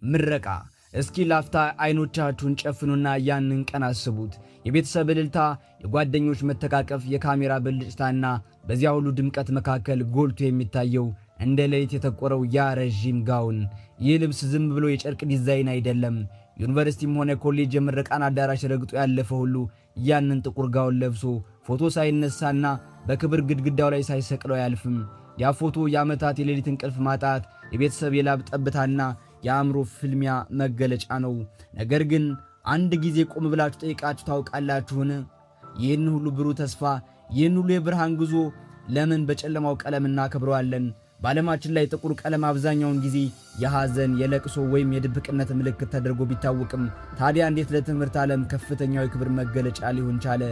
ምረቃ። እስኪ ላፍታ አይኖቻችሁን ጨፍኑና ያንን ቀን አስቡት። የቤተሰብ እልልታ፣ የጓደኞች መተቃቀፍ፣ የካሜራ ብልጭታና በዚያ ሁሉ ድምቀት መካከል ጎልቶ የሚታየው እንደ ሌሊት የጠቆረው ያ ረዥም ጋውን። ይህ ልብስ ዝም ብሎ የጨርቅ ዲዛይን አይደለም። ዩኒቨርሲቲም ሆነ ኮሌጅ የምረቃን አዳራሽ ረግጦ ያለፈ ሁሉ ያንን ጥቁር ጋውን ለብሶ ፎቶ ሳይነሳና በክብር ግድግዳው ላይ ሳይሰቅለው አያልፍም። ያ ፎቶ የዓመታት የሌሊት እንቅልፍ ማጣት፣ የቤተሰብ የላብ ጠብታና የአእምሮ ፍልሚያ መገለጫ ነው። ነገር ግን አንድ ጊዜ ቆም ብላችሁ ጠይቃችሁ ታውቃላችሁን? ይህን ሁሉ ብሩህ ተስፋ፣ ይህን ሁሉ የብርሃን ጉዞ ለምን በጨለማው ቀለም እናከብረዋለን? በዓለማችን ላይ ጥቁር ቀለም አብዛኛውን ጊዜ የሐዘን፣ የለቅሶ ወይም የድብቅነት ምልክት ተደርጎ ቢታወቅም ታዲያ እንዴት ለትምህርት ዓለም ከፍተኛው የክብር መገለጫ ሊሆን ቻለ?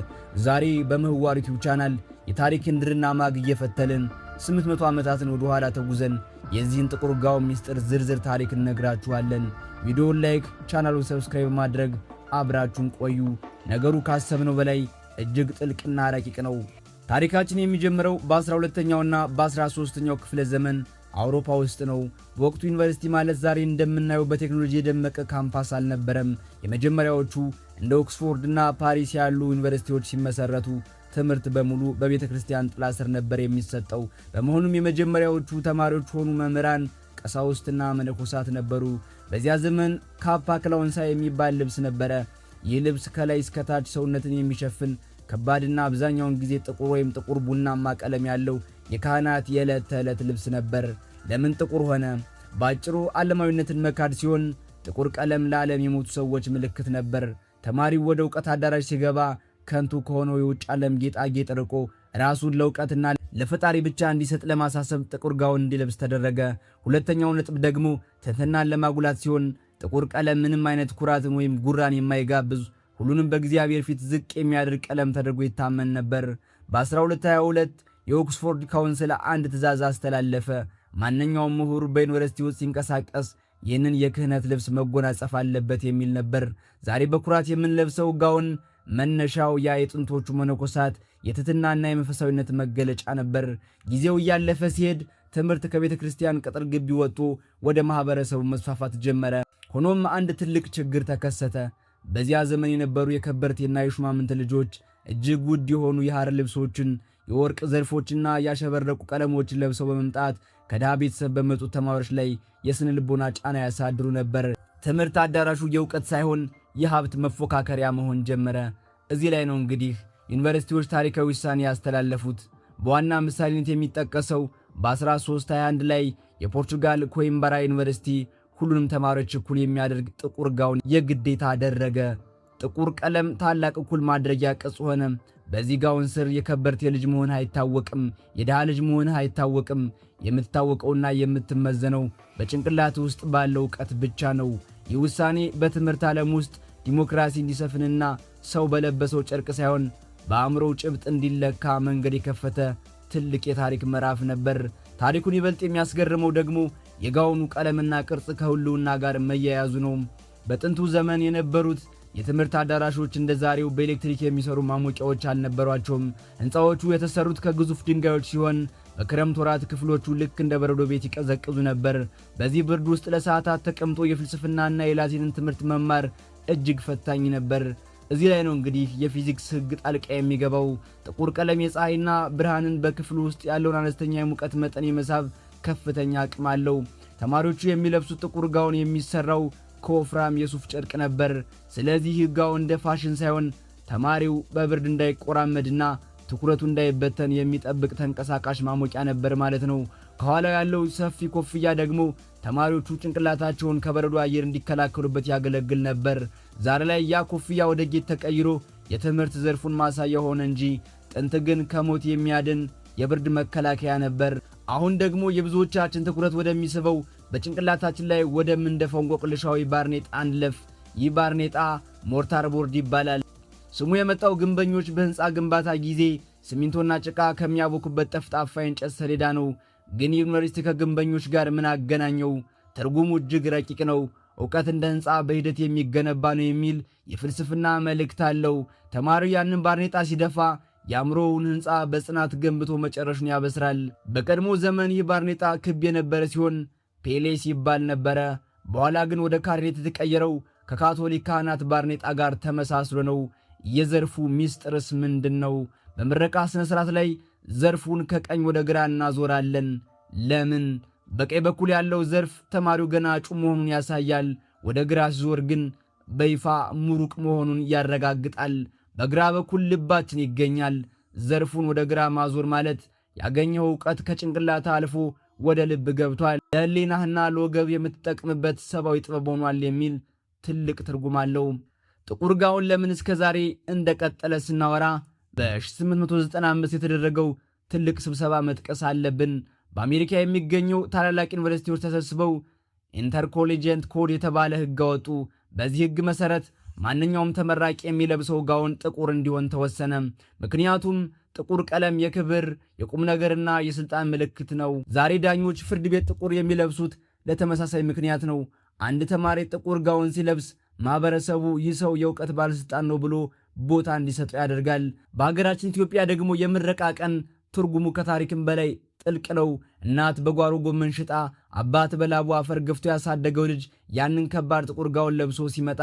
ዛሬ በምህዋር ዩቲዩብ ቻናል የታሪክን ድርና ማግ እየፈተልን 800 ዓመታትን ወደ ኋላ ተጉዘን የዚህን ጥቁር ጋውን ምስጢር ዝርዝር ታሪክ እነግራችኋለን። ቪዲዮውን like፣ ቻናሉን subscribe በማድረግ አብራችሁን ቆዩ። ነገሩ ካሰብነው በላይ እጅግ ጥልቅና ረቂቅ ነው። ታሪካችን የሚጀምረው በ12ኛውና በ13ኛው ክፍለ ዘመን አውሮፓ ውስጥ ነው። በወቅቱ ዩኒቨርሲቲ ማለት ዛሬ እንደምናየው በቴክኖሎጂ የደመቀ ካምፓስ አልነበረም። የመጀመሪያዎቹ እንደ ኦክስፎርድ እና ፓሪስ ያሉ ዩኒቨርሲቲዎች ሲመሰረቱ ትምህርት በሙሉ በቤተ ክርስቲያን ጥላ ስር ነበር የሚሰጠው። በመሆኑም የመጀመሪያዎቹ ተማሪዎች ሆኑ መምህራን ቀሳውስትና መነኮሳት ነበሩ። በዚያ ዘመን cappa clausa የሚባል ልብስ ነበረ። ይህ ልብስ ከላይ እስከታች ሰውነትን የሚሸፍን ከባድና አብዛኛውን ጊዜ ጥቁር ወይም ጥቁር ቡናማ ቀለም ያለው የካህናት የዕለት ተዕለት ልብስ ነበር። ለምን ጥቁር ሆነ? በአጭሩ ዓለማዊነትን መካድ ሲሆን ጥቁር ቀለም ለዓለም የሞቱ ሰዎች ምልክት ነበር። ተማሪው ወደ እውቀት አዳራሽ ሲገባ ከንቱ ከሆነው የውጭ ዓለም ጌጣጌጥ ርቆ ራሱን ለእውቀትና ለፈጣሪ ብቻ እንዲሰጥ ለማሳሰብ ጥቁር ጋውን እንዲለብስ ተደረገ። ሁለተኛው ነጥብ ደግሞ ትሕትናን ለማጉላት ሲሆን ጥቁር ቀለም ምንም አይነት ኩራትን ወይም ጉራን የማይጋብዝ፣ ሁሉንም በእግዚአብሔር ፊት ዝቅ የሚያደርግ ቀለም ተደርጎ ይታመን ነበር። በ1222 የኦክስፎርድ council አንድ ትእዛዝ አስተላለፈ። ማንኛውም ምሁር በዩኒቨርሲቲ ውስጥ ሲንቀሳቀስ ይህንን የክህነት ልብስ መጎናጸፍ አለበት የሚል ነበር። ዛሬ በኩራት የምንለብሰው ጋውን መነሻው ያ የጥንቶቹ መነኮሳት የትሕትናና የመንፈሳዊነት መገለጫ ነበር። ጊዜው እያለፈ ሲሄድ ትምህርት ከቤተ ክርስቲያን ቅጥር ግቢ ወጥቶ ወደ ማኅበረሰቡ መስፋፋት ጀመረ። ሆኖም አንድ ትልቅ ችግር ተከሰተ። በዚያ ዘመን የነበሩ የከበርቴና የሹማምንት ልጆች እጅግ ውድ የሆኑ የሐር ልብሶችን፣ የወርቅ ዘርፎችና ያሸበረቁ ቀለሞችን ለብሰው በመምጣት ከድሃ ቤተሰብ በመጡት ተማሪዎች ላይ የስነ ልቦና ጫና ያሳድሩ ነበር። ትምህርት አዳራሹ የእውቀት ሳይሆን የሀብት መፎካከሪያ መሆን ጀመረ። እዚህ ላይ ነው እንግዲህ ዩኒቨርሲቲዎች ታሪካዊ ውሳኔ ያስተላለፉት። በዋና ምሳሌነት የሚጠቀሰው በ1321 ላይ የፖርቱጋል ኮይምበራ ዩኒቨርሲቲ ሁሉንም ተማሪዎች እኩል የሚያደርግ ጥቁር ጋውን የግዴታ አደረገ። ጥቁር ቀለም ታላቅ እኩል ማድረጊያ ቅጽ ሆነ። በዚህ ጋውን ስር የከበርቴ ልጅ መሆንህ አይታወቅም፣ የድሃ ልጅ መሆንህ አይታወቅም። የምትታወቀውና የምትመዘነው በጭንቅላት ውስጥ ባለው እውቀት ብቻ ነው። ይህ ውሳኔ በትምህርት ዓለም ውስጥ ዲሞክራሲ እንዲሰፍንና ሰው በለበሰው ጨርቅ ሳይሆን በአእምሮው ጭብጥ እንዲለካ መንገድ የከፈተ ትልቅ የታሪክ ምዕራፍ ነበር። ታሪኩን ይበልጥ የሚያስገርመው ደግሞ የጋውኑ ቀለምና ቅርጽ ከህልውና ጋር መያያዙ ነው። በጥንቱ ዘመን የነበሩት የትምህርት አዳራሾች እንደ ዛሬው በኤሌክትሪክ የሚሰሩ ማሞቂያዎች አልነበሯቸውም። ሕንፃዎቹ የተሰሩት ከግዙፍ ድንጋዮች ሲሆን በክረምት ወራት ክፍሎቹ ልክ እንደ በረዶ ቤት ይቀዘቅዙ ነበር። በዚህ ብርድ ውስጥ ለሰዓታት ተቀምጦ የፍልስፍናና የላቲንን ትምህርት መማር እጅግ ፈታኝ ነበር። እዚህ ላይ ነው እንግዲህ የፊዚክስ ሕግ ጣልቃ የሚገባው። ጥቁር ቀለም የፀሐይና ብርሃንን በክፍሉ ውስጥ ያለውን አነስተኛ የሙቀት መጠን የመሳብ ከፍተኛ አቅም አለው። ተማሪዎቹ የሚለብሱት ጥቁር ጋውን የሚሰራው ከወፍራም የሱፍ ጨርቅ ነበር። ስለዚህ ጋውን እንደ ፋሽን ሳይሆን ተማሪው በብርድ እንዳይቆራመድና ትኩረቱ እንዳይበተን የሚጠብቅ ተንቀሳቃሽ ማሞቂያ ነበር ማለት ነው። ከኋላው ያለው ሰፊ ኮፍያ ደግሞ ተማሪዎቹ ጭንቅላታቸውን ከበረዶ አየር እንዲከላከሉበት ያገለግል ነበር። ዛሬ ላይ ያ ኮፍያ ወደ ጌጥ ተቀይሮ የትምህርት ዘርፉን ማሳያ ሆነ እንጂ ጥንት ግን ከሞት የሚያድን የብርድ መከላከያ ነበር። አሁን ደግሞ የብዙዎቻችን ትኩረት ወደሚስበው በጭንቅላታችን ላይ ወደምንደፋው እንቆቅልሻዊ ባርኔጣ እንለፍ። ይህ ባርኔጣ mortar board ይባላል። ስሙ የመጣው ግንበኞች በሕንፃ ግንባታ ጊዜ ሲሚንቶና ጭቃ ከሚያቦኩበት ጠፍጣፋ የእንጨት ሰሌዳ ነው። ግን ዩኒቨርሲቲ ከግንበኞች ጋር ምን አገናኘው? ትርጉሙ እጅግ ረቂቅ ነው። እውቀት እንደ ሕንፃ በሂደት የሚገነባ ነው የሚል የፍልስፍና መልእክት አለው። ተማሪው ያንን ባርኔጣ ሲደፋ የአእምሮውን ሕንፃ በጽናት ገንብቶ መጨረሹን ያበስራል። በቀድሞ ዘመን ይህ ባርኔጣ ክብ የነበረ ሲሆን pileus ይባል ነበረ። በኋላ ግን ወደ ካርኔት የተቀየረው ከካቶሊክ ካህናት ባርኔጣ ጋር ተመሳስሎ ነው። የዘርፉ ሚስጥርስ ምንድን ነው? በምረቃ ሥነ ሥርዓት ላይ ዘርፉን ከቀኝ ወደ ግራ እናዞራለን። ለምን? በቀኝ በኩል ያለው ዘርፍ ተማሪው ገና እጩ መሆኑን ያሳያል። ወደ ግራ ሲዞር ግን በይፋ ምሩቅ መሆኑን ያረጋግጣል። በግራ በኩል ልባችን ይገኛል። ዘርፉን ወደ ግራ ማዞር ማለት ያገኘው እውቀት ከጭንቅላት አልፎ ወደ ልብ ገብቷል፣ ለሕሊናህና ለወገብ የምትጠቅምበት ሰብአዊ ጥበብ ሆኗል የሚል ትልቅ ትርጉም አለው። ጥቁር ጋውን ለምን እስከ ዛሬ እንደቀጠለ ስናወራ በ1895 የተደረገው ትልቅ ስብሰባ መጥቀስ አለብን። በአሜሪካ የሚገኙ ታላላቅ ዩኒቨርሲቲዎች ተሰብስበው Intercollegiate Code የተባለ ሕግ አወጡ። በዚህ ሕግ መሰረት ማንኛውም ተመራቂ የሚለብሰው ጋውን ጥቁር እንዲሆን ተወሰነ። ምክንያቱም ጥቁር ቀለም የክብር፣ የቁም ነገርና የስልጣን ምልክት ነው። ዛሬ ዳኞች ፍርድ ቤት ጥቁር የሚለብሱት ለተመሳሳይ ምክንያት ነው። አንድ ተማሪ ጥቁር ጋውን ሲለብስ ማህበረሰቡ ይህ ሰው የእውቀት ባለስልጣን ነው ብሎ ቦታ እንዲሰጠው ያደርጋል። በሀገራችን ኢትዮጵያ ደግሞ የምረቃ ቀን ትርጉሙ ከታሪክም በላይ ጥልቅ ነው። እናት በጓሮ ጎመን ሽጣ፣ አባት በላቡ አፈር ገፍቶ ያሳደገው ልጅ ያንን ከባድ ጥቁር ጋውን ለብሶ ሲመጣ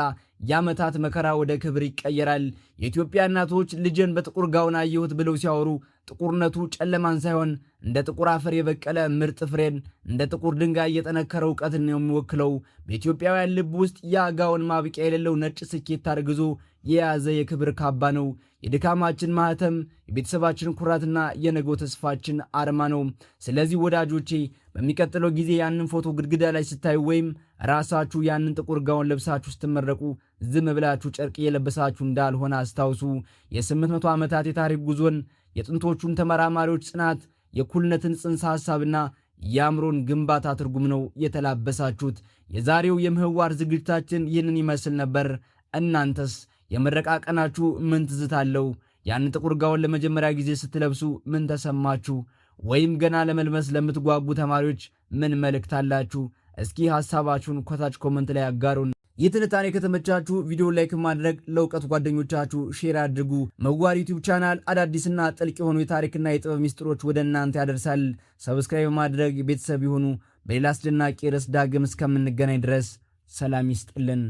የዓመታት መከራ ወደ ክብር ይቀየራል። የኢትዮጵያ እናቶች ልጄን በጥቁር ጋውን አየሁት ብለው ሲያወሩ ጥቁርነቱ ጨለማን ሳይሆን እንደ ጥቁር አፈር የበቀለ ምርጥ ፍሬን፣ እንደ ጥቁር ድንጋይ የጠነከረ እውቀትን ነው የሚወክለው። በኢትዮጵያውያን ልብ ውስጥ ያ ጋውን ማብቂያ የሌለው ነጭ ስኬት አርግዞ የያዘ የክብር ካባ ነው። የድካማችን ማህተም፣ የቤተሰባችን ኩራትና የነገው ተስፋችን አርማ ነው። ስለዚህ ወዳጆቼ፣ በሚቀጥለው ጊዜ ያንን ፎቶ ግድግዳ ላይ ስታዩ ወይም ራሳችሁ ያንን ጥቁር ጋውን ለብሳችሁ ስትመረቁ ዝም ብላችሁ ጨርቅ እየለበሳችሁ እንዳልሆነ አስታውሱ። የ800 ዓመታት የታሪክ ጉዞን፣ የጥንቶቹን ተመራማሪዎች ጽናት፣ የእኩልነትን ጽንሰ ሐሳብና የአእምሮን ግንባታ ትርጉም ነው የተላበሳችሁት። የዛሬው የምህዋር ዝግጅታችን ይህንን ይመስል ነበር። እናንተስ የምረቃ ቀናችሁ ምን ትዝታ አለው? ያንን ጥቁር ጋውን ለመጀመሪያ ጊዜ ስትለብሱ ምን ተሰማችሁ? ወይም ገና ለመልበስ ለምትጓጉ ተማሪዎች ምን መልእክት አላችሁ? እስኪ ሐሳባችሁን ከታች comment ላይ አጋሩን። ይህ ትንታኔ ከተመቻችሁ ቪዲዮ like ማድረግ፣ ለእውቀት ጓደኞቻችሁ share አድርጉ። ምህዋር YouTube channel አዳዲስና ጥልቅ የሆኑ የታሪክና የጥበብ ሚስጥሮች ወደ እናንተ ያደርሳል። Subscribe ማድረግ ቤተሰብ ይሁኑ። በሌላ አስደናቂ ርዕስ ዳግም እስከምንገናኝ ድረስ ሰላም ይስጥልን።